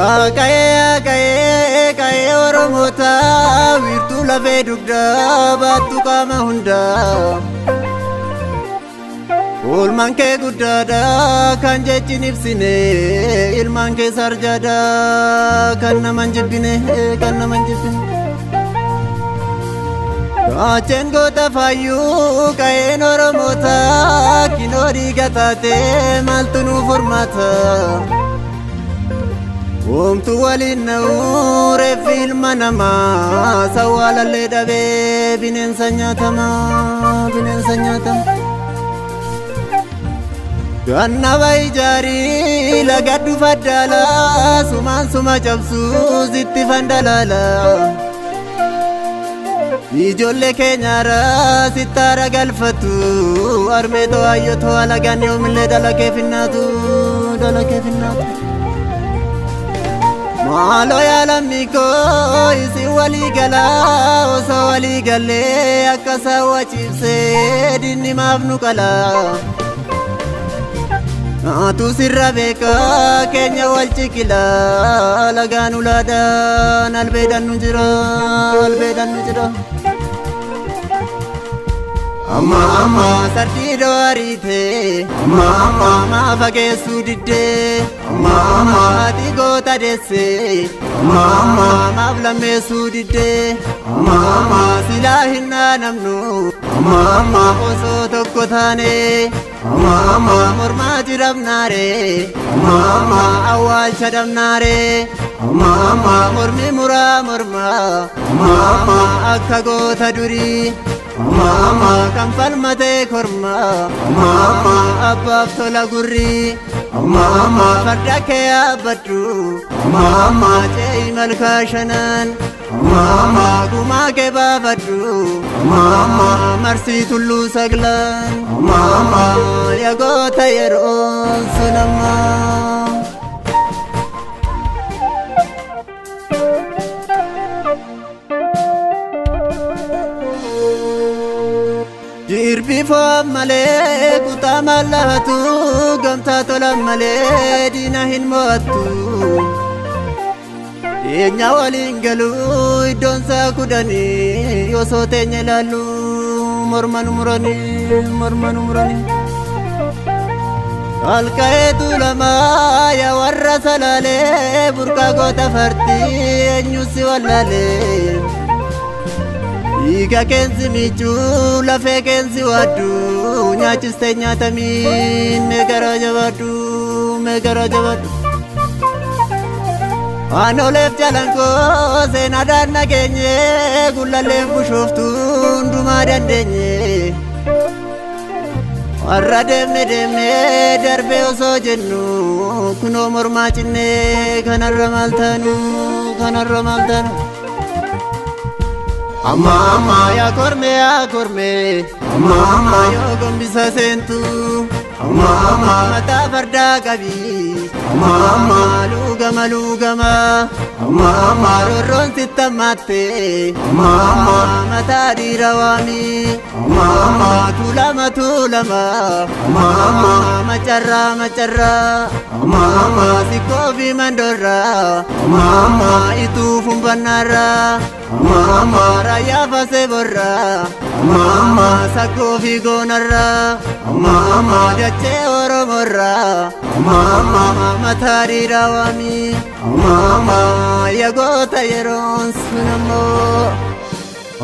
Ka'ee ka'ee ka'ee Oromoota wiirtuu lafee dugdaa baattu qaama hundaa. Oolmaan kee guddaadha kan jechi hin ibsine, ilmaan kee sarjaadha kan nama hin jibbine, kan nama hin jibbine. Gaacheen goota faayyuu ka'een Oromoota kinoo dhiiga taate maaltu nuuf furmaata? Homtuu waliin na'uu reeffi ilma namaa sawwaalallee dhabee bineensa nyaatamaa, bineensa nyaatamaa. Gannaba ijaarii laga dhufa daalaa sumaan suma cabsuu sitti fandalaala. Ijoollee keenyaarraa sittaara galfatu armeetoo hayyotoo alagaan yoomillee dhala kee finnaatu, dhala kee finnaatu. Maaloo yaa lammii koo isin walii galaa osoo walii gallee akka saawwa ciibsee diinni maaf nu qalaa. Naatu sirra beekaa keenya wal ciqilaa lagaan ulaadhaan albeedhaan nu jira, albeedhaan nu jira. Amma amma sardiidoo ariitee, amma amma maa fageessuu diddee, amma amma ati goota deessee, amma amma maaf lammeessuu diddee, amma amma silaa hin dhaanamnu, amma amma osoo tokko taane, amma amma mormaa jiramnaare, amma amma awwaalcha dhabnaare, amma amma mormi muraa mormaa, amma amma akka goota durii. Amma amma kan falmatee korma, amma amma abbaaf tola gurri, amma amma farda kee yaabbadhu, amma amma ce'i malkaa shanan, amma amma gumaa kee baafadhu, amma amma marsii tulluu saglan, amma amma yaa goota yeroon sun amma. Jirbi foon malee kutaa mallaatu gamtaa tolan malee diina hin mo'attu. Teenya waliin galuu iddoon isaa kudhanii osoo teenya ilaallu morma nu muranii, morma nu muranii. Alka'eetu lamaa yaa warra salaalee burqaa goota fartii eenyu si wallaalee. Dhiiga keensi miicuu lafee keensi waaddu nyaachistee nyaatamiin mee garaa jabaadhu, mee garaa jabaadhu. Aanoleef jalankoo seenaadhaan nageenye gullalleef bushooftuu hundumaa dandeenye. Warra deemne deemne darbee osoo jennu kunoo mormaa cinnee kanarra maal taanu, kanarra maal taanu. Amma amma yaa kormee yaa kormee, amma amma yoo gombisa seentu, amma amma mataa fardaa qabi, amma amma luugama luugama, amma amma roorroon sitti hammaatte, amma amma mataa dhiira waami, amma amma tuulama tuulama, amma amma macarraa macarraa, amma amma sikkoo fi mandorraa, amma amma ituu fumbannaarraa, amma amma raayyaa fasee borraa, amma amma sakkoo fi goonarraa, amma amma dachee Oromorraa, amma amma mataa dhiiraa waami, amma amma yaa goota yeroon sun ammoo,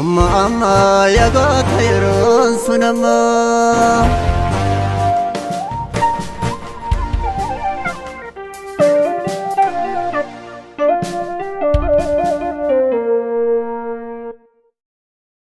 amma amma yaa goota yeroon sun ammoo.